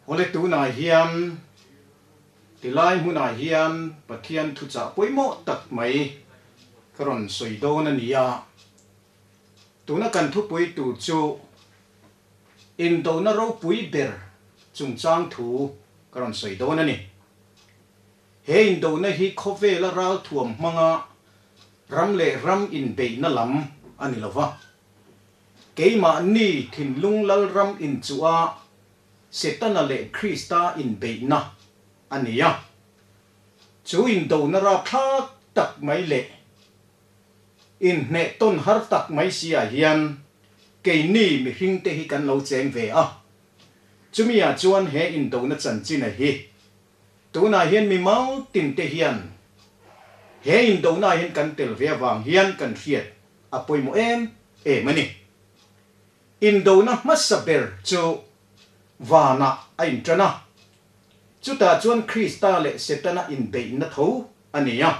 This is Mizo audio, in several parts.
Awle tunah hian tilai hmunah hian Pathian thuchah pawimawh tak mai ka rawn sawi dawn a ni a. Tuna kan thupui tur chu Indona ropui ber chungchang thu ka rawn sawi dawn a ni. He indona hi khawvela ralthuam hmanga ram leh ram inbeihna lam a ni lo va. Keimahni thinlung lalram inchuh a Setana leh Krista inbeihna a ni a. Chu indona rapthlak tak mai leh inhneh tawn har tak mai si ah hian keini mihringte hi kan lo cheng ve a. Chumi ah chuan he indona chanchina hi Tunah hian mi mau tin te hian he indona ah hian kan tel ve avang hian kan hriat a pawimawh em em a ni. Indona hmasa ber chu vanah a intan a, chutah chuan Krista leh Setana inbeihna tho a ni a.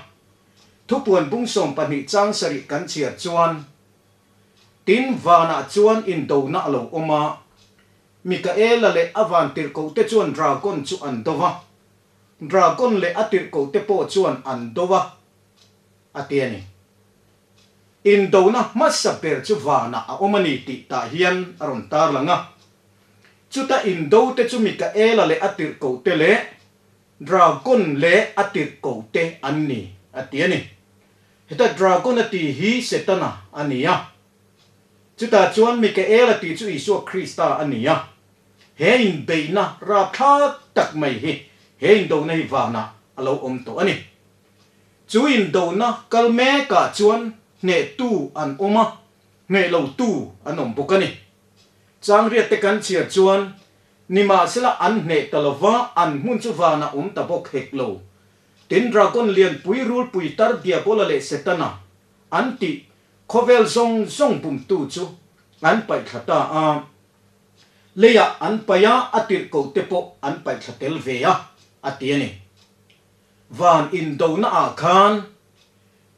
Thupuan bung 12 chang sarih kan chhiar chuan, Tin, vanah chuan indona a lo awm a, Mikaela leh a van tirhkohte chuan dragon chu an do va, dragon leh a tirhkohte pawh chuan an do va, a ti a ni. Indona hmasa ber chu vanah a awm a ni tih tah hian a rawn tarlang a. Chuta indote chu Mikaela leh a tirhkohte leh dragon leh a tirhkohte an ni, a ti a ni. Heta dragon a tih hi Setana a ni a. Chutah chuan Mikaela tih chu Isua Krista a ni a, he inbeihna rapthlak tak mai hi he indona hi vanah a lo awm tawh a ni. Chu indona kal mekah chuan hnehtu an awm a, hneh lotu an awm bawk a ni. Changriat te kan chhiar chuan nimahsela an hneh ta lova an hmun chu vanah awm ta bawk hek lo. Tin, dragon lianpui rulpui tar Diabola leh Setana an tih Khawvel zawng zawng bumtu chu an paihthla ta a, leiah an paih a, a tirhkoh te pawh an paihthla tel ve a, a ti a ni. Van indona ah khan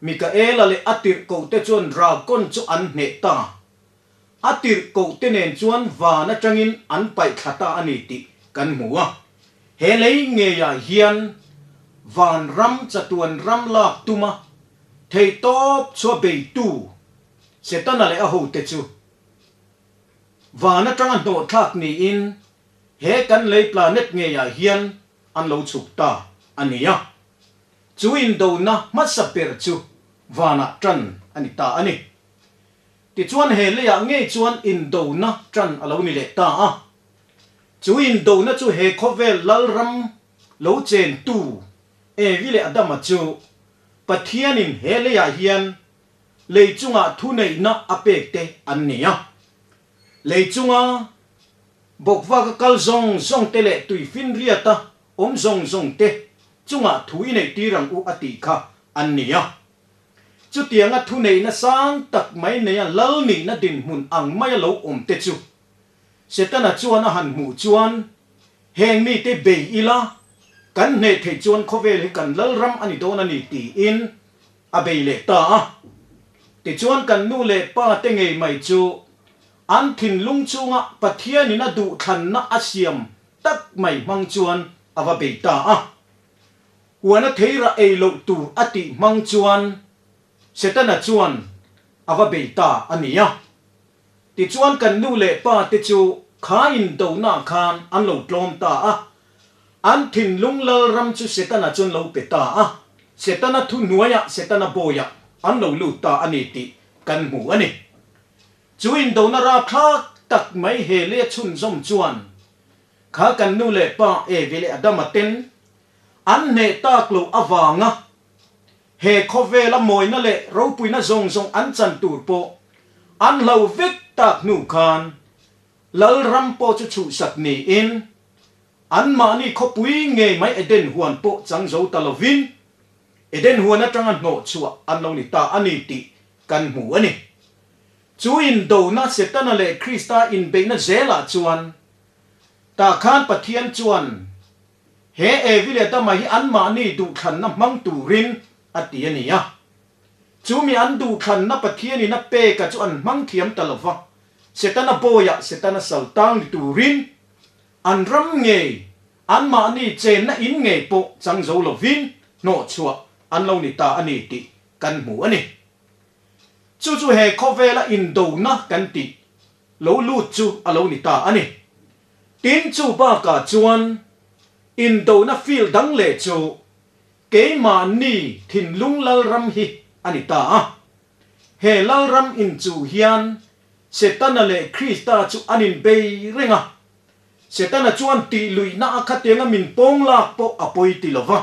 Mikaela leh a tirhkoh te chuan dragon chu an hneh ta, a tirhkoh te nen chuan van atangin an paihthla ta a ni tih kan hmu a. He lei ngeiah hian van ram chatuan ram lak tuma Theihtawp chua beitu Setana leh a hote chu van atanga hnawhthlak niin he kan lei planet ngeiah hian an lo chhuk ta a ni a. Chu indona hmasa ber chu vanah tan a ni ta a ni. Tichuan he leiah ngei chuan indona tan a lo ni leh ta a. Chu indona chu he khawvel lalram lo chentu Evi leh Adama chu Pathianin he leiah hian lei chungah thuneihna a pek te an ni a. Lei chunga bawkvaka kal zawng zawng te leh tuifinriata awm zawng zawng te chungah thu i neih tir ang u a tih kha an ni a. Chutianga thuneihna sang tak mai neia lal nihna dinhmun ang maia lo awm te chu Setana chuan a han hmuh chuan Heng mite bei ila, kan hneh theih chuan khawvel hi kan lalram a ni dawn a ni tiin a bei leh ta a. Tichuan kan nu leh pa te ngei mai chu an thinlung chunga Pathianin a duhthlanna a siam tak mai hmang chuan a va bei ta a. Huana theirah ei loh tur a tih hmang chuan Setana chuan a va bei ta a ni a. Tichuan kan nu leh pa te chu kha indona khan an lo tlawm ta a, an thinlung lalram chu Setana chuan lo pe ta a, Setana thuhnuaiah Setana bawiah an lo lut ta a ni tih kan hmu a ni. Chu indona rapthlak tak mai he leh chhunzawm chuan kha kan nu leh pa Evi leh Adama ten an hneh tak loh avanga He khawvela mawina leh ropuina zawng zawng an chan tur pawh an hlo vek tak hnu khan Lalram pawh chu chhuhsak niin anmahni khawpui ngei mai Eden huan pawh chang zo ta lovin Eden huan atanga hnawh chhuah an lo ni ta a ni tih kan hmu a ni. Chu indona Setana leh Krista inbeihna zelah chuan tah khan Pathian chuan He Evi leh Adama hi anmahni duhthlanna hmang turin a ti a ni a. Chu mi an duhthlanna Pathianin a peka chu an hmang thiam ta lo va, Setana bawiah Setana sal tang ni turin An ram ngei, anmahni chenna in ngei pawh chang zo lovin hnawhchhuah an lo ni ta a ni tih kan hmu a ni. Chu chu he khawvela indona kan tih lo lut chu a lo ni ta a ni. Tin, chu bakah chuan indona field dang leh chu keimahni thinlung lalram hi a ni ta a. He lalram inchuh hian Setana leh Krista chu an inbei reng a. Setana chuan tih luihna a khatianga min pawng lak pawh a pawi ti lo va.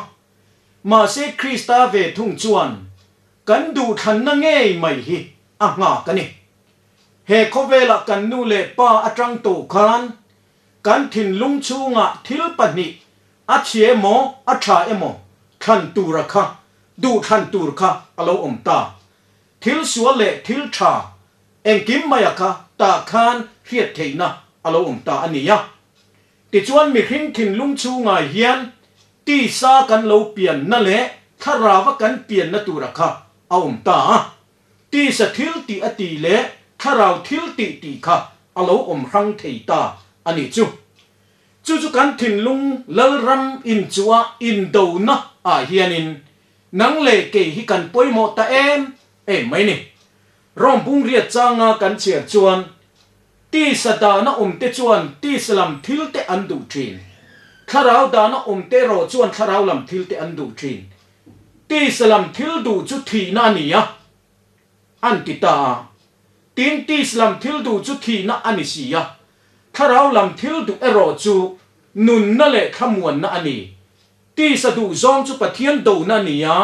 Mahse Krista ve thung chuan kan duhthlanna ngei mai hi a nghak a ni. He khawvelah kan nu leh pa atang tawh khan kan thinlung chhungah thil pahnih a chhia emaw a tha emaw thlan tura kha duhthlan tur kha a lo awm ta. Thil sual leh thil tha engkim maia kha tah khan hriat theihna a lo awm ta a ni a. Tichuan mihring thinlung chhungah hian tisa kan lo pianna leh thlarava kan pianna tura kha a awm ta a. Tisa thil tih a tih leh thlarau thil tih tih kha a lo awm hrang thei ta a nih chu. Chu chu kan thinlung Lalram inchuah indona ah hianin nang leh kei hi kan pawimawh ta em em mai ni. Rom bungriat changa kan chhiar chuan tisa dana awmte chuan tisa lam thil te an duh thin. Thlarau dana awmte erawh chuan thlarau lam thil te an duh thin. Tisa lam thil duh chu thihna a ni a, an ti ta a. Tin, tisa lam thil duh chu thihna a ni si a, thlarau lam thil duh erawh chu nunna leh thlamuanna a ni. Tisa duh zawng chu Pathian dona a ni a,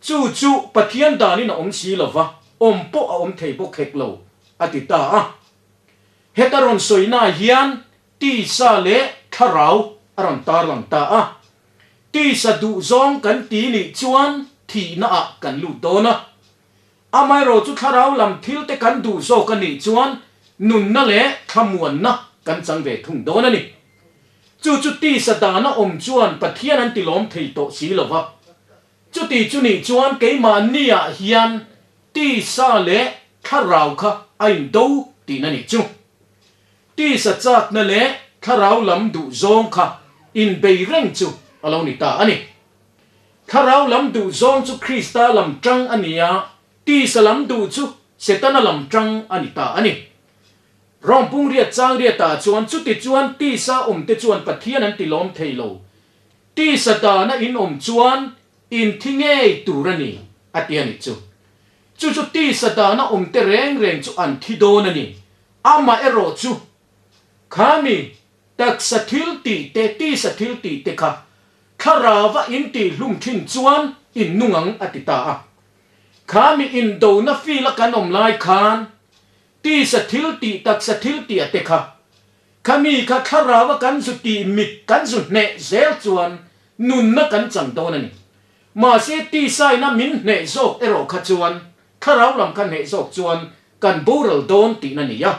chu chu Pathian danin a awm si lo va, awm pawh a awm thei bawk hek lo, a ti ta a. Heta rawn sawina hian tisa leh thlarau a rawn tarlang ta a. Tisa duh zawng kan ti nih chuan thihna ah kan lut dawn a. Amaherawh chu thlarau lam thil te kan duh zawk a nih chuan nunna leh thlamuanna kan chang ve thung dawn a ni. Chu chu tisa dana awm chuan Pathian an ti lawm thei tawh si lo va. Chuti chu nih chuan keimahni ah hian tisa leh thlarau kha a indo tihna nih chu. Tisa chakna leh thlarau lam duh zawng kha inbei reng chu a lo ni ta a ni. Thlarau lam duh zawng chu Krista lam tang a ni a, tisa lam duh chu Setana lam tang a ni ta a ni. Rom pungriat changriatah chuan chuti chuan tisa awmte chuan Pathian an ti lawm thei lo. Tisa dana in awm chuan in thi ngei tur a ni, a ti a nih chu. Chu chu tisa dana awmte reng reng chu an thi dawn a ni. Amah erawh chu khami taksa thil tih te, tisa thil tih te kha thlarauva in tih hlum thin chuan in nung ang a ti ta a. Khami indona feel a kan awm lai khan tisa thil tih, taksa thil tih a te kha khami kha thlarauva kan zu tih mit kan zu hneh zel chuan nunna kan chang dawn a ni. Mahse tisaina min hneh zawk erawh kha chuan thlarau lam kha hneh zawk chuan kan boral dawn tihna ni a,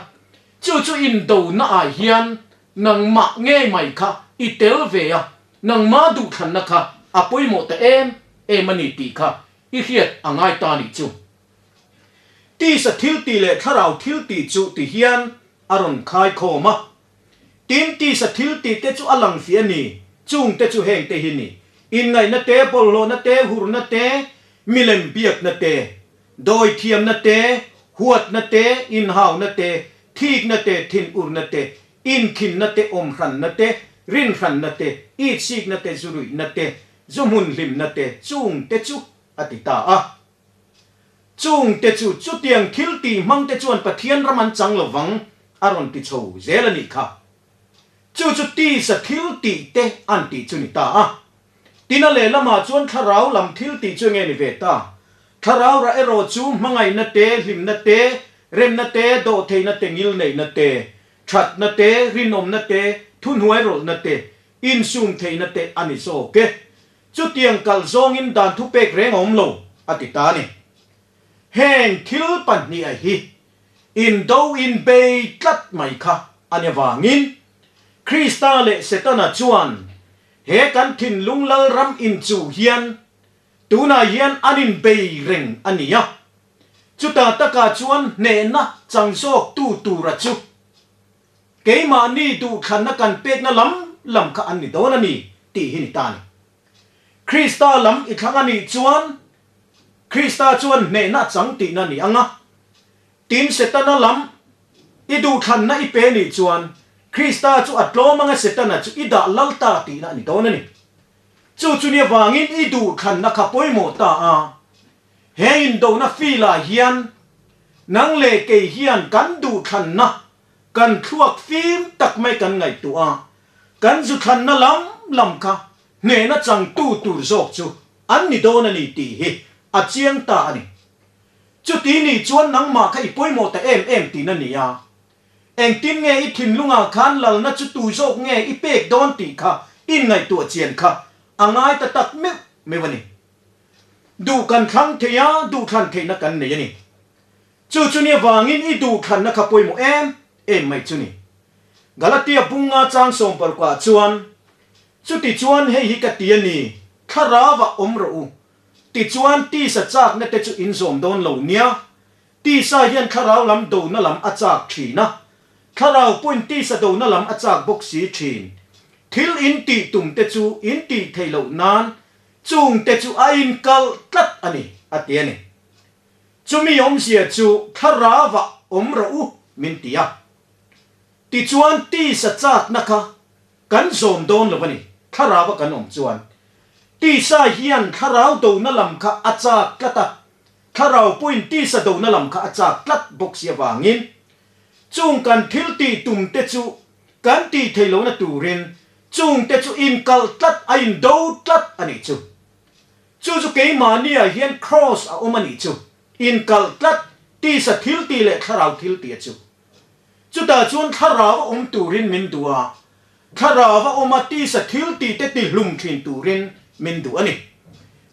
chu chu indona ah hian nangmah ngei mai kha i tel ve a, nangmah duhthlanna kha a pawimawh ta em em a ni tih kha i hriat a ngai ta nih chu. Tisa thil tih leh thlarau thil tih chu ti hian a rawn khai khawm a, tin tisa thil tih te chu a lang fiah a ni, chung te chu heng te hi ni, inngaihna te, bawlhhlawhna te, hurna te, milem biakna te, Dawithiamna te, huatna te, inhauna te, thikna te, thinurna te, inkhinna te, awmhranna te, rinhranna te, itsikna te, zuruihna te, zuhmun hlimna te, chung te chu a ti ta a. Chung te chu chutiang thil tih hmang te chuan Pathian ram an chang lo vang a rawn ti chho zel a nih kha. Chu chu tisa thil tih te an tih chu ni ta a. Tina lehlamah chuan thlarau lam thil tih chu enge ni ve ta? Thlarau rah erawh chu hmangaihna te, hlimna te, remna te, dawhtheihna te, ngilneihna te, thatna te, rinawmna te, thuhnuairawlhna te, insum theihna te a ni zawk e. Chutiang kalh zawngin dan thupek reng a awm lo, a ti ta a ni. Heng thil pahniha hi indo inbei tlat mai kha a ni avangin Krista leh Setana chuan He kan thinlung Lalram inchuh hian tunah hian an inbei reng a ni a, chutah takah chuan hnehna chang zawktu tura chu. Keimahni duhthlanna kan pekna lam lam kha an ni dawn a ni tih hi ni ta a ni. Krista lam i thlang a nih chuan Krista chuan hnehna a chang tihna a ni ang a. Tin, Setana lam i duhthlanna i pe nih chuan Krista chu a tlawm anga Setana chu i dah lal ta tihna a ni dawn a ni. Chu chu ni avangin i duhthlanna kha pawimawh ta a. He indona filah hian nang leh kei hian kan duhthlanna kan thluak fim tak mai kan ngaihtuah a, kan zuthlanna lam lam kha hnehna changtu tur zawk chu an ni dawn a ni tih hi a chiang ta a ni. Chuti nih chuan nangmah kha i pawimawh ta em em tihna a ni a. Engtin nge i thinlungah khan lalna chu tu zawk nge i pek dawn tih kha inngaihtuah chian kha a ngai ta tak meuh meuh a ni. Duh kan thlang thei a, duhthlan theihna kan nei a ni. Chu chu ni avangin i duhthlanna kha pawimawh em em mai chu ni. Galatia bunga chang sawmparukah chuan, Chutichuan hei hi ka ti a ni, Thlarauah awm rawh u. Tichuan tisa chakna te chu in zawm dawn lo nia. Tisa hian thlarau lam dona lam a chak thin a, thlarau pawhin tisa dona lam a chak bawk si thin. Thil in tih tum te chu in tih theih loh nan chung te chu a inkalh tlat a ni, a ti a ni. Chumi awmzia chu thlarauah awm rawh u min ti a. Tichuan tisa chakna kha kan zawm dawn lo a ni, thlaraua kan awm chuan. Tisa hian thlarau dona lam kha a chak tlat a, thlarau pawhin tisa dona lam kha a chak tlat bawk si avangin chung kan thil tih tum te chu kan tih theih lohna turin chung te chu inkalh tlat a indo tlat a nih chu. Chu chu keimahniah hian Kraws a awm a nih chu, inkalh tlat, tisa thil tih leh thlarau thil tih a chu. Chutah chuan thlarau a awm turin min duh a, thlarau a awm a tisa thil tih te tihlum thin turin min duh a ni.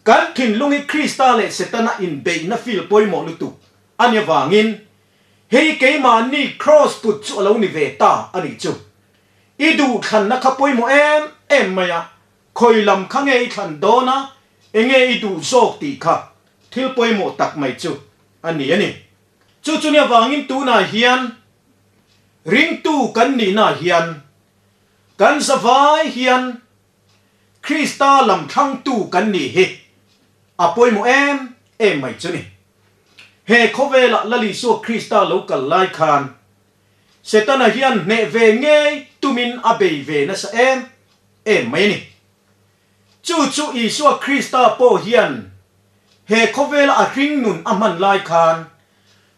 Kan thinlung hi Krista leh Setana inbeihna fil pawimawh lutuk a ni avangin hei keimahni Kraws put chu a lo ni ve ta a nih chu. I duhthlanna kha pawimawh em em mai a, Khawi lam kha nge i thlan dawn a, enge i duh zawk tih kha thil pawimawh tak mai chu a ni a ni. Chu chu nia vangin tunah hian ringtu kan nihna hian kan zavai hian Krista lam thlangtu kan nih hi a pawimawh em em mai chu ni. He khawvelah Lal Isua Krista lo kal lai khan Setana hian hneh ve ngei tumin a bei ve nasa em em mai a ni. Chu chu Isua Krista pawh hian he khawvela a hring nun a hman lai khan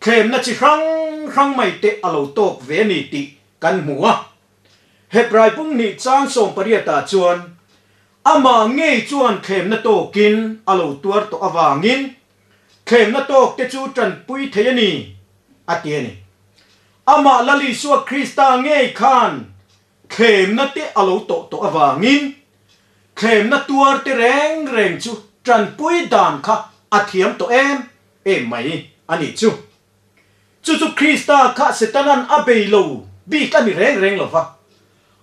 thlemna chi hrang hrang mai te a lo tawk ve a ni tih kan hmu a. Hebrai pumhnih chang 18 ah chuan amah ngei chuan thlemna tawkin a lo tuar tawh avangin thlemna tawk te chu tanpui thei a ni a ti a ni. Amah Lal Isua Krista ngei khan Thlemna te a lo tawh tawh avangin thlemna tuar te reng reng chu tanpui dan kha a thiam tawh em em mai a nih chu. Chu chu Krista kha Setanan a bei lo bik a ni reng reng lo va,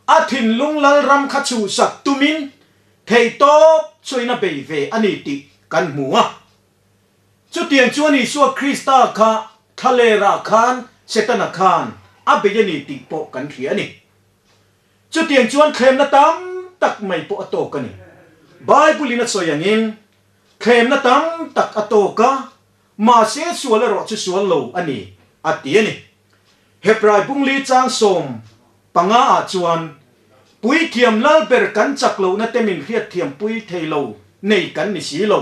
a thinlung lalram kha chhuhsak tumin theihtawp chuain a bei ve a ni tih kan hmu a. Chutiang chuan Isua Krista kha thlalerah khan Setana khan a bei a ni tih pawh kan hria a ni. Chutiang chuan thlemna tam tak mai pawh a tawk a ni. Bible-in a sawi angin thlemna tam tak a tawk a, mahse sual erawh chu sual lo a ni a ti a ni. Hebrai bungli chang 15 ah chuan Puithiam Lalber kan chak lohna te min hriatthiampui thei lo nei kan ni si lo.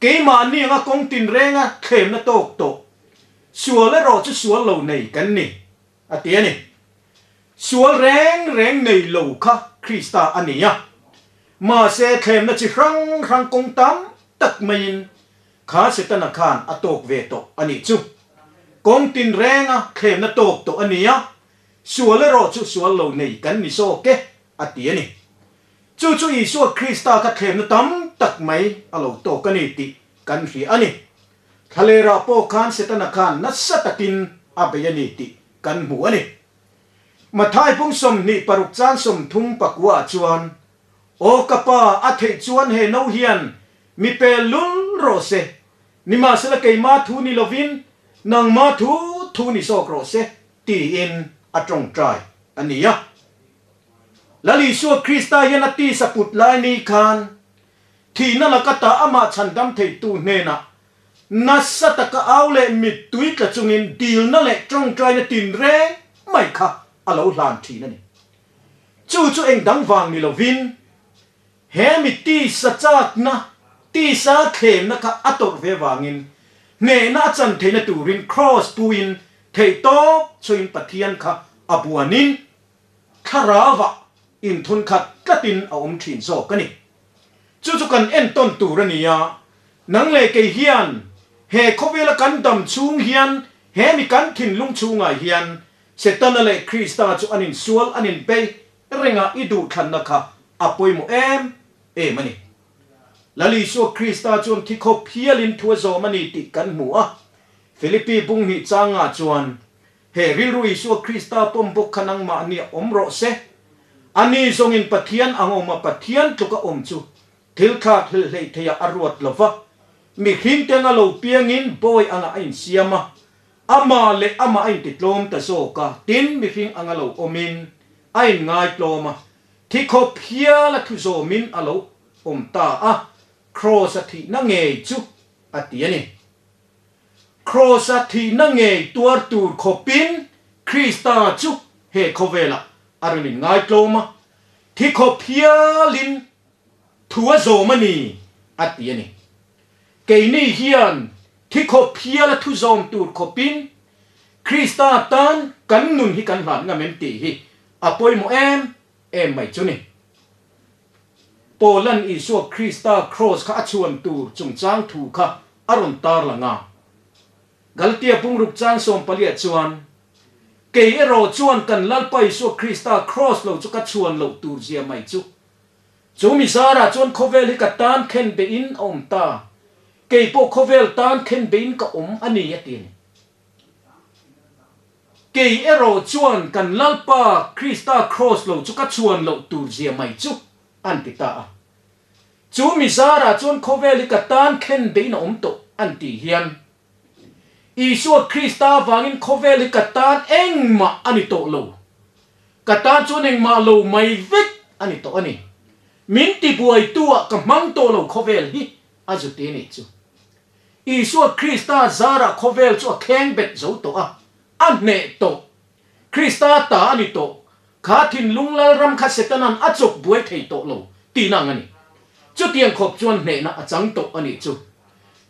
Keimahni anga kawng tinrenga thlemna tawk tawh, sual erawh chu sual lo nei kan ni, a ti a ni. Sual reng reng nei lo kha Krista a ni a, mahse thlemna chi hrang hrang kawng tam tak maiin kha Setana khan a tawk ve tawh a nih chu. Kawng tinrenga thlemna tawk tawh a ni a, sual erawh chu sual lo nei kan ni zawk e, a ti a ni. Chu chu Isua Krista kha thlemna tam tak mai a lo tawk a ni tih kan hria a ni. Thlalerah pawh khan Setana khan nasa takin a bei a ni tih kan hmu a ni. Mathai pung 26 chan 30 pakua ah chuan, Aw ka Pa, a theih chuan he no hian mi pel lul rawh se, nimahsela keima thu ni lovin nangma thu thu ni zawk rawh se, tiin a tawngtai. a ni a. Lal Isua Krista hian a tisa put lai ni khan thihna laka ta amah chhandam theitu hnenah nasa taka au leh mittui tla chungin dilna leh tawngtaina tinreng mai kha a lo hlan thin a ni. Chu chu eng dang vang ni lovin he mi tisa chakna, tisa thlemna kha a tawrh ve vangin hnehna a chan theihna turin kraws puin theihtawp chhuin Pathian kha a buanin Thlarauah inthun khat tlatin a awm thin zawk a ni. Chu chu kan entawn tur a ni a, nang leh kei hian he khawvela kan dam chhung hian he mi kan thinlung chhungah hian Setana leh Krista chu an insual an inbei reng a, i duhthlanna kha a pawimawh em em a ni. Lal Isua Krista chuan thi khawp hialin thu a zawm a ni tih kan hmu a, Philippi bunghnih changah chuan He rilru Isua Krista pawm bawk kha nangmah nia awm rawh se. Ani zawngin Pathian ang awma Pathian tluka awm chu thil thlak hlelh hleih theiah a ruat lo va. Mihringte anga lo piangin bawi angah a insiam a, amah leh amah a intitlawm ta zawk a, tin mihring anga lo awmin a inngaitlawm a, thi khawp hial a thu zawmin a lo awm ta a, Kraws a thihna ngei chu a ti a ni. Kraws-a thihna ngei tuar tur khawpin Krista chu he khawvelah a rawn inngaitlawm a, thi khawp hialin thu a zawm a ni, a ti a ni. Keini hian thi khawp hiala thu zawm tur khawpin Krista tan kan nun hi kan hlan ngam em tih hi a pawimawh em em mai chu ni. Paula'n Isua Krista kraws kha a chhuan tur chungchang thu kha a rawn tar lang a. Galatia bungruk chang sawmpaliah chuan, Kei erawh chuan kan Lalpa Isua Krista kraws lo chu ka chhuan loh tur zia mai chu. Chu mi zarah chuan khawvel hi ka tan khen behin a awm ta. Kei pawh khawvel tan khen behin ka awm a ni, a ti a ni. Kei erawh chuan kan Lalpa Krista kraws lo chu ka chhuan loh tur zia mai chu, an ti ta a. Chu mi zarah chuan khawvel hi ka tan khen bein a awm tawh, an tih hian Isua Krista avangin khawvel hi ka tan engmah a ni tawh lo. Ka tan chuan engmah lo mai vek a ni tawh a ni. Min tibuaituah ka hmang tawh lo khawvel hi a zu ti a nih chu. Isua Krista zarah khawvel chu a kheng bet zo tawh a, a hneh tawh. Krista ta a ni tawh. Kha thinlung lalram kha Setana'n a chawk buai thei tawh lo tihna ang a ni. Chutiang khawp chuan hnehna a chang tawh a nih chu.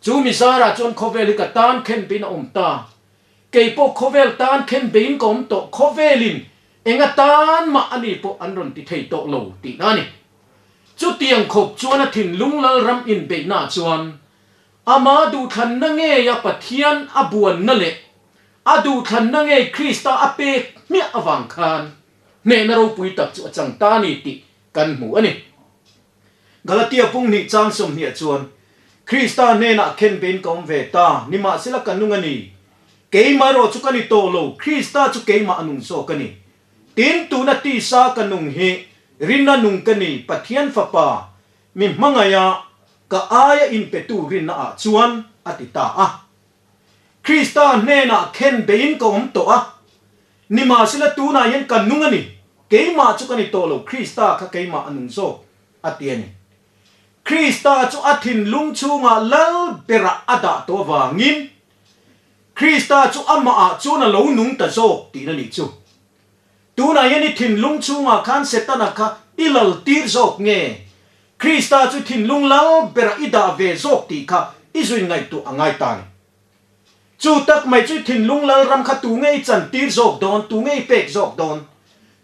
Chu mi zarah chuan khawvel hi ka tan khen bein a awm ta. Kei pawh khawvel tan khen bein ka awm tawh. Khawvelin enga tan mah a ni pawh an rawn ti thei tawh lo tihna a ni. Chutiang khawp chuan a thinlung lalram inbeihnaah chuan Ama duhthlanna ngeia Pathian a buanna leh a duhthlanna ngei Krista a pek hmiah avang khan hnehna ropui tak chu a chang ta a ni tih kan hmu a ni. Galatia punghnih chang 20 chuan, Krista hnenah khen bein ka awm ve ta, nimahsela ka nung a ni. Keimah erawh chu ka ni tawh lo, Krista chu keimah a nung zawk a ni. Tin, tuna tisa ka nung hi rinna nung ka ni, Pathian Fapa, mi hmangaiha Ka aia inpetu rinna ah chuan a ti ta a. Krista hnenah khen beiin ka awm tawh a, nimahsela tunah hian ka nung a ni, keimah chu ka ni tawh lo, Krista kha keimah a nung zawk, a ti a ni. Krista chu a thinlung chhungah lal berah a dah tawh avangin Krista chu amahah chuan a lo nung ta zawk tihna nih chu. Tunah hian i thinlung chhungah khan Setana kha i lal tir zawk nge? Krista chu thinlung lal berah i dah ve zawk tih kha i zuin ngaihtuah a ngai ta ni. Chu tak mai chu i thinlung lal ram kha tu nge i chan tir zawk dawn, tu nge i pek zawk dawn?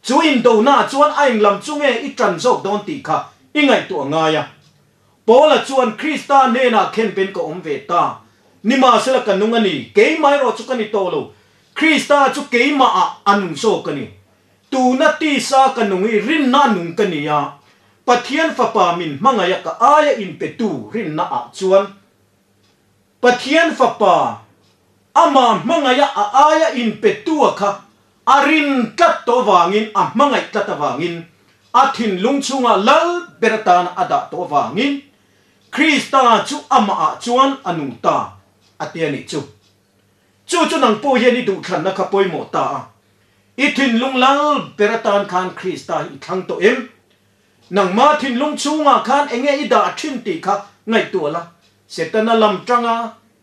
Chu indonaah chuan a englam chu nge i tan zawk dawn tih kha i ngaihtuah a ngai a. Paula chuan Krista hnenah khenpen ka awm ve ta. Nimahsela ka nung a ni, keimah erawh chu ka ni tawh lo. Krista chu keimahah a nung zawk a ni. Tuna tisa ka nung i rinna a nung ka ni a, Pathian Fapa min hmangaih a ka aia inpetu rinna ah chuan Pathian Fapa amah hmangaih a a aia inpetu a kha a rin tlat tawh avangin a hmangaih tlat avangin a thinlung chhungah lal ber atana a dah tawh avangin Krista chu amah ah chuan a nung ta a ti a nih chu. Chu chu nang pawh hian i duhthlanna kha pawimawh ta a. I thinlung lal ber atan khan Krista hi i thlang tawh em? Nangma thinlung chhungah khan enge i dah thin tih kha ngaihtuah la, Setana lam tanga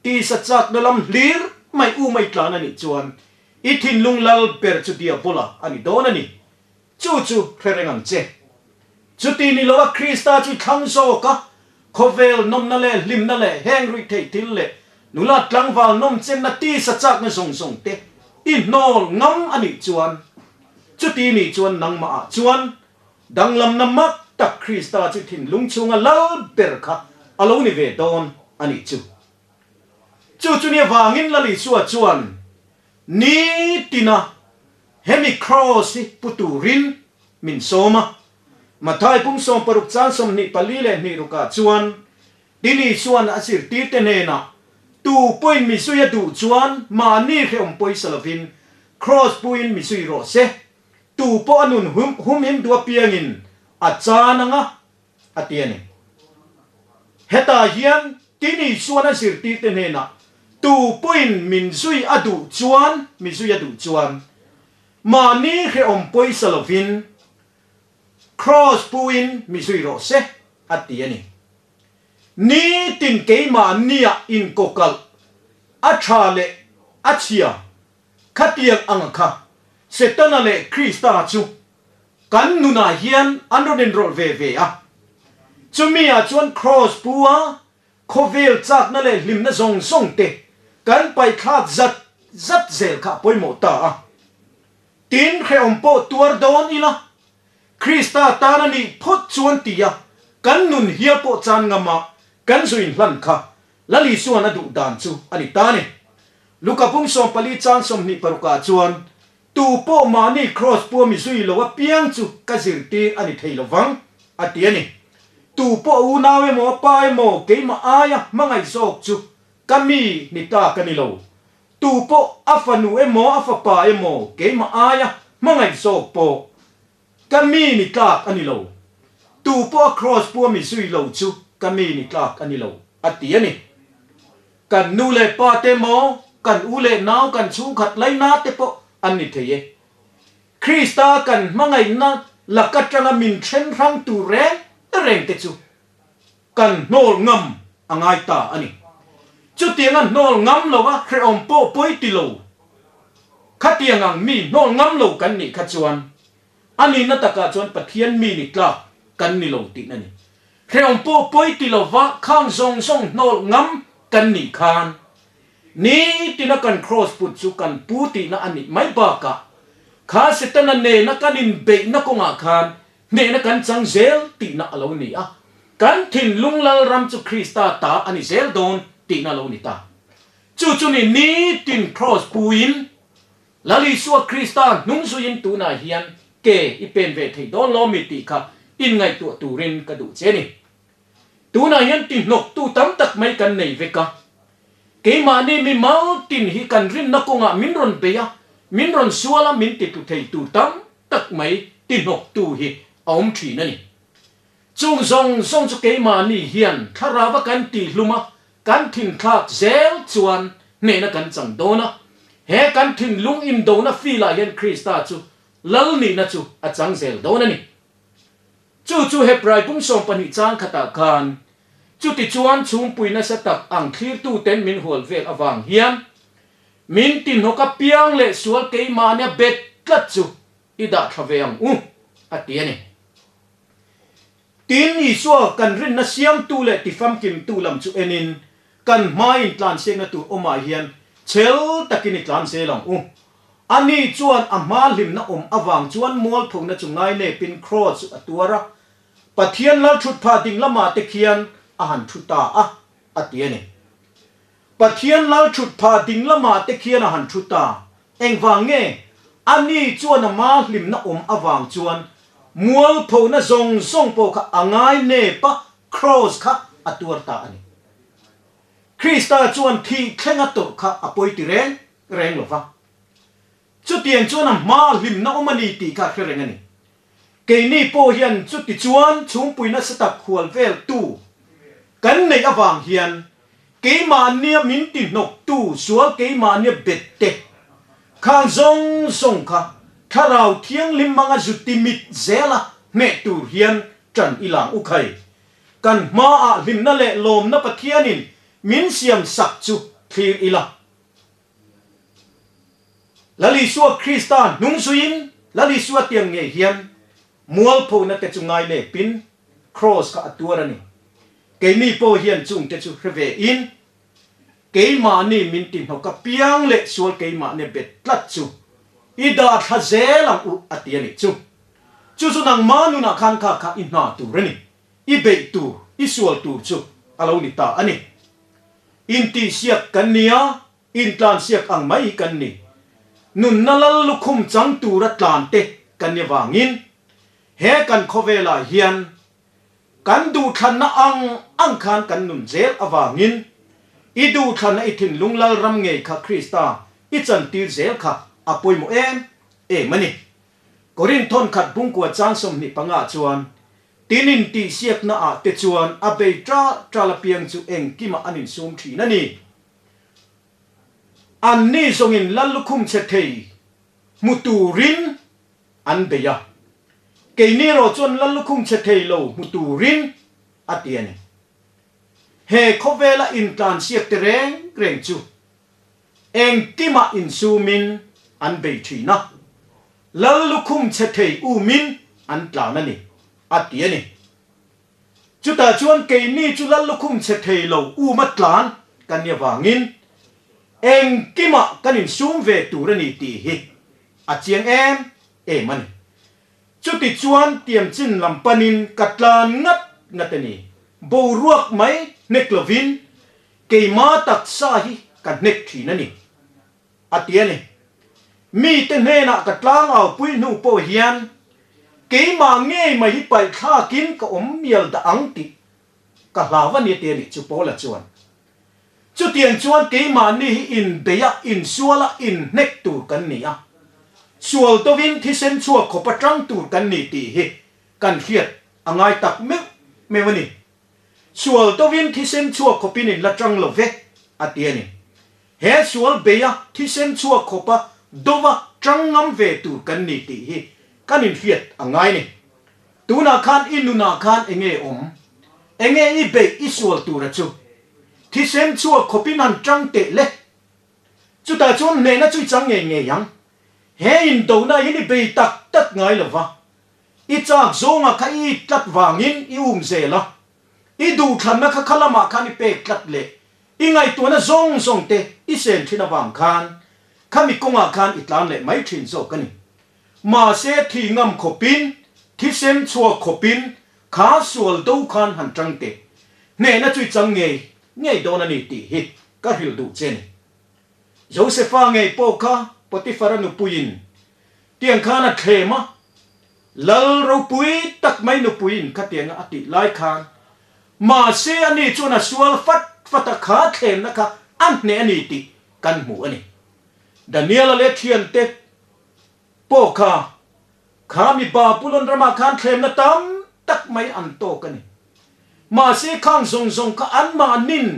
tisa chakna lam hlir mai u mai tlan a nih chuan i thinlung lal ber chu Diabola a ni dawn a ni. Chu chu hre reng ang che. Chuti ni loa Krista chu i thlang zawk a, khawvel nawmna leh hlimna leh heng ruih theih thil leh nula tlangval nawm chenna tisa chakna zawng zawng te i hnawl ngam a nih chuan, chuti nih chuan nangmahah chuan danglamna mak tak Krista chu thinlung chhunga lal ber kha a lo ni ve dawn a nih chu. Chu chu ni avangin Lal Isua chuan nitina Hemi Kraws hi pu turin min sawm a. Mathai pum 60 chan 22 leh 2 rukah chuan Tini chuan a zirtirte hnenah, Tu pawhin mi zui a duh chuan mahni hrehawm pawisa lovin Kraws puin mi zui rawh se. Tu pawh a nun humhim duh apiangin a chan anga a ti a ni. Hetah hian Tini chuan a zirtirte hnenah, Tu pawhin min zui a duh chuan, mi zui a duh chuan, mahni hrehawm pawisa lovin Kraws puin mi zui rawh se, a ti a ni. Nitin keimahniah inkawkalh a tha leh a chhia khatiang ang kha Setana leh Krista chu Kan nunah hian an rawn inrawlh ve ve a, chumi ah chuan Kraws pu a khawvel chakna leh hlimna zawng zawng te kan paihthlak zat zat zel kha a pawimawh ta a. Tin, hrehawm pawh tuar dawn ila, Krista tan a nih phawt chuan tia kan nun hial pawh chan ngama kan zu inhlan kha Lal Isuan a duh dan chu a ni ta a ni. Luka pum 14 chan 26 ah chuan Tu pawh mahni kraws pua mi zui lo apiang chu ka zirtir a ni thei lo vang, a ti a ni. Tu pawh unau emaw a pa emaw keimah aia hmangaih zawk chu ka mi ni ta ka ni lo. Tu pawh a fanu emaw a fapa emaw keimah aia hmangaih zawk pawh ka mi ni tlak a ni lo. Tu pawh a kraws pua mi zui lo chu ka mi ni tlak a ni lo, a ti a ni. Kan nu leh pa te maw, kan u leh nau, kan chhungkhat laina te pawh an ni thei e. Krista kan hmangaihna lak atanga min then hrang tur reng reng te chu kan hnawl ngam a ngai ta a ni. Chutianga hnawl ngam lo a hrehawm pawh pawi ti lo. Khatiang ang mi hnawl ngam lo kan nih kha chuan A nihna takah chuan Pathian mi ni tlak kan ni lo tihna ni. Hrehawm pawh pawi ti lova khang zawng zawng hnawl ngam kan nih khan nitina kan kraws put chu kan pu tihna a nih mai bakah kha Setana nena kan inbeihna kawngah khan hnehna kan chang zel tihna a lo ni a, kan thinlung Lalram chu Krista ta a ni zel dawn tihna a lo ni ta. Chu chu ni nitin kraws puin Lal Isua Krista hnung zuiin tunah hian ke i pen ve thei dawn lo mi tih kha inngaihtuah turin ka duh che ni. Tunah hian tihnawktu tam tak mai kan nei vek a. Keimahni mi mal tin hi kan rinna kawngah min rawn bei a, min rawn sual a, min titlu thei tur tam tak mai tihnawktu hi a awm thin a ni. Chung zawng zawng chu keimahni hian thlarau a kan tihlum a, Kan thinthlak zel chuan hnehna kan chang dawn a, he kan thinlung indona filah hian Krista chu Lal nihna chu a chang zel dawn a ni. Chu chu Hebrai pum 12 chang khatah khan, Chutichuan chhungpui nasa tak ang thlirtuten min hual vel avang hian min tinhnawk a piang leh sual keimahnia bet tlat chu i dah thla ve ang u, a ti a ni. Tin, Isua kan rinna siamtu leh tifamkimtu lam chu enin, kan hmain tlansiakna tur awmah hian chhel takin i tlan zel ang u. Ani chuan a hma hlimna awm avang chuan mualphona chu ngainepin kraws chu a tuar a, Pathian lalthutphah ding lamah te khian a han thu ta a, a ti a ni. Pathian lalthutphah ding lamah te khian a han thu ta. Engvang nge? Ani chuan a ma hlimna awm avang chuan mualphona zawng zawng pawh kha a ngai nep a, kraws kha a tuar ta a ni. Krista chuan thih thlenga tawrh kha a pawi ti reng reng lo va. Chutiang chuan a hma hlimna awm a ni tih kha a hre reng a ni. Keini pawh hian chuti chuan chhungpui nasa tak hual veltu kan neih avang hian keimahnia min ti hnawktu sual keimahnia bet te khang zawng zawng kha. Thlarau Thianghlim hmanga zu timit zela hneh tur hian ṭan i lang u khai. Kan hmaah hlimna leh lawmna Pathianin min siam sak chu thlir ila. Lal Isua Krista hnung zuiin Lal Isua tiang ngei hian mualphona te chu ngai nepin Kraws kha a tuar a ni. Keini pawh hian chungte chu hre ve in Keimahni min ti hnawk a piang leh sual keimahni bet tlat chu i dah thla zel ang u a ti a nih chu. Chu chu nangma nunah khan kha kha i hna tur a ni, i beih tur, i sual tur chu a lo ni ta a ni. Intihsiak kan ni a, intlansiak ang mai hi kan ni. Nunna lal lukhum chang tura tlan te kan ni vangin he kan khawvelah hian Kan duhthlanna ang ang khan kan nun zel avangin i duhthlanna i thinlung lalram ngei kha Krista i chantir zel kha a pawimawh em em a ni. Korinth thawnkhat bungkua chang 25 chuan, Tin intihsiakna ah te chuan a bei ṭal ṭal apiang chu engkimah an insum ṭhin a ni. Anni zawngin lal lukhum chhe thei hmu turin an bei a, keini erawh chuan lal lukhum chhe thei lo hmu turin a ti a ni. He khawvela intlansiak te reng reng chu engkimah insumin an bei thin a, lal lukhum chhe thei umin an tlan a ni, a ti a ni. Chutah chuan keini chu lal lukhum chhe thei lo uma tlan kan ni avangin engkimah kan insum ve tur a ni tih hi A chiang em em a ni. Chuti chuan tiamchin lam panin ka tlan ngat ngat a ni. Boruak mai hnek lovin keima taksa hi ka hnek thin a ni, a ti a ni. Mite hnenah ka tlang au pui hnu pawh hian keimah ngei mai hi paih thlakin ka awm mial dah ang tih ka hlau a ni a ti a nih chu Paula chuan. Chutiang chuan keimahni hi inbeih a, insual a, inhnek tur kan ni a. Sual dovin thisen chhuak khawp a tang tur kan ni tih hi kan hriat a ngai tak meuh meuh a ni. Sual dovin thisen chhuak khawpin in la tang lo ve, a ti a ni. He sual bei a, thisen chhuak khawp a dova tang ngam ve tur kan ni tih hi kan inhriat a ngai a ni. Tunah khan i nunah khan enge awm? Enge i beih i sual tura chu? Thisen chhuak khawpin han tang teh le. Chutah chuan hnehna chu i chang ngei ngei ang. He indona hian i bei tak tak ngai lo va. I chak zawngah kha i it tlat vangin i um zel a. I duhthlanna kha kha lamah khan i pek tlat leh i ngaihtuahna zawng zawng te i sen thin avang khan khami kawngah khan i tlan leh mai thin zawk a ni. Mahse thi ngam khawpin, thisen chhuak khawpin kha sual do khan han tang teh. Hnehna chu i chang ngei ngei dawn a ni tih hi ka hrilh duh che ni. Josefa ngei pawh kha Potifara nupuiin tiang khan a thlem a, Lal ropui tak mai nupuiin khatianga a tih lai khan mahse ani chuan a sual fat fat a kha thlemna kha a hneh a ni tih kan hmu a ni. Daniela leh thiante Pawh kha, kha mi Babulon ramah khan thlemna tam tak mai an tawk a ni. Mahse khang zawng zawng kha anmahnin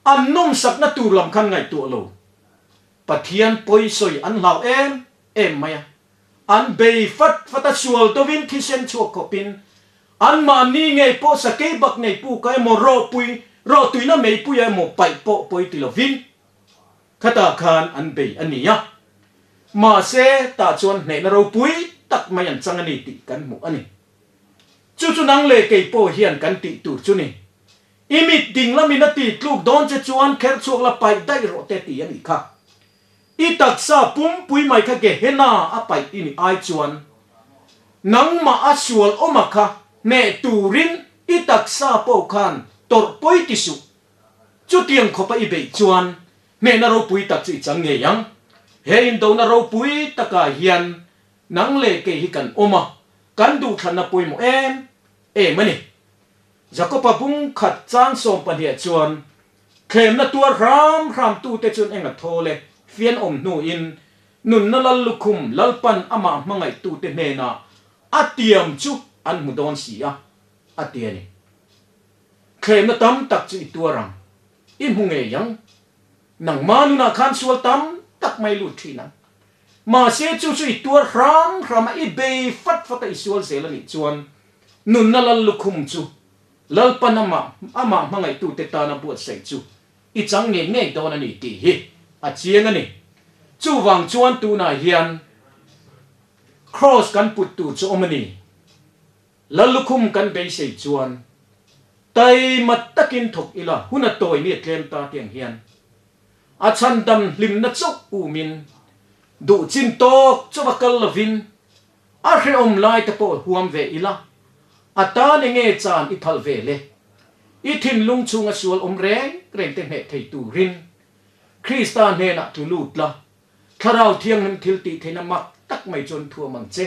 an nawmsakna tur lam khan ngaihtuah lo. Pathian pawisawi an hlau em em mai a. An bei fat fat a sual dovin thisen chhuak khawpin anmahni ngei pawh sakei bak nei puka emaw rawhpui rawhtuina meipuia emaw paih pawh pawi ti lovin Khatah khan an bei a ni a, mahse tah chuan hnehna ropui tak mai an chang a ni tih kan hmuh a ni. Chu chu nang leh kei pawh hian kan tih tur chu ni. I mit ding lamin a tih tluk dawn che chuan kher chhuak la paih daih rawh te ti a nih kha. I taksa pumpui mai kha Gehenna a paih i nih ai chuan nangmah a sual awma kha hneh turin i taksa pawh khan tawrh pawi ti suh. Chutiang khawpa i beih chuan hnehna ropui tak chu i chang ngei ang. He indona ropui takah hian nang leh kei hi kan awm a, kan duhthlanna pawimawh em em a ni. Jakoba bung khat chang 12 chuan, Thlemna tuar hram hram tute chuan eng a thawl e, fian awm hnuin nunna lal lukhum Lalpan amah hmangaihtute hnenah a tiam chu an hmu dawn si a, a ti a ni. Thlemna tam tak chu i tuar ang, i hmu ngei ang. Nangma nunah khan sual tam tak mai lut thin ang. Mahse chu chu i tuar hram hram a, i bei fat fat a i sual zel a nih chuan nunna lal lukhum chu Lalpan amah amah hmangaihtute tana buatsaih chu i chang ngei ngei dawn a ni tih hi a chiang a ni. Chuvang chuan tunah hian Kraws kan put tur chu awm a ni. Lal lukhum kan beisei chuan taima takin thawk ila hun a tawi ni a tlem ta tiang hian a chhandam hlimna chauh umin duh chin tawk chauh a kal lovin a hrehawm lai te pawh huam ve ila a tan enge chan i phal ve le i thinlung chhunga sual awm reng reng te hneh thei turin Krista hnenah tlu lut la Thlarau Thianghlim thil tih theihna mak tak mai chuan thuam ang che.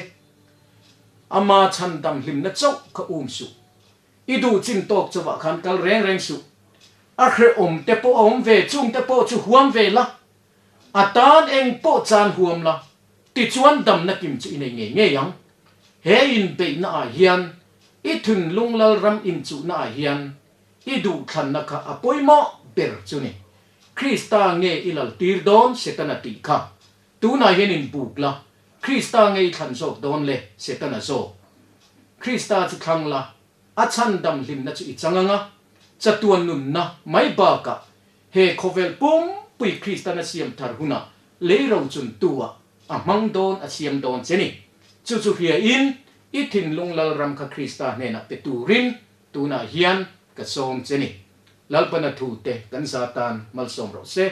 Ama chhandam hlimna chauh kha um suh. I duh chin tawk chauhah khan kal reng reng suh. A hrehawm te pawh a awm ve, chung te pawh chu huam ve la. A tan eng pawh chan huam la, tichuan damna kim chu i nei ngei ngei ang. He inbeihna ah hian, i thunlung lalram inchuhna ah hian i duhthlanna kha a pawimawh ber chu ni. Krista nge i lal tir dawn Setana tih kha tunah hian in buk la, Krista nge i thlan zawk dawn le Setana zawk? Krista chu thlang la, a chhandam hlimna chu i chang anga, chatuan nunna mai bakah he khawvel pumpui Kristana siam thar hunah lei rochuntu-ah a hmang dawn a siam dawn che ni. Chu chu hriain i thinlung lalram kha Krista hnenah pe turin tunah hian ka sawm che ni. Lalpana thute kan za tan malsawm rawh se.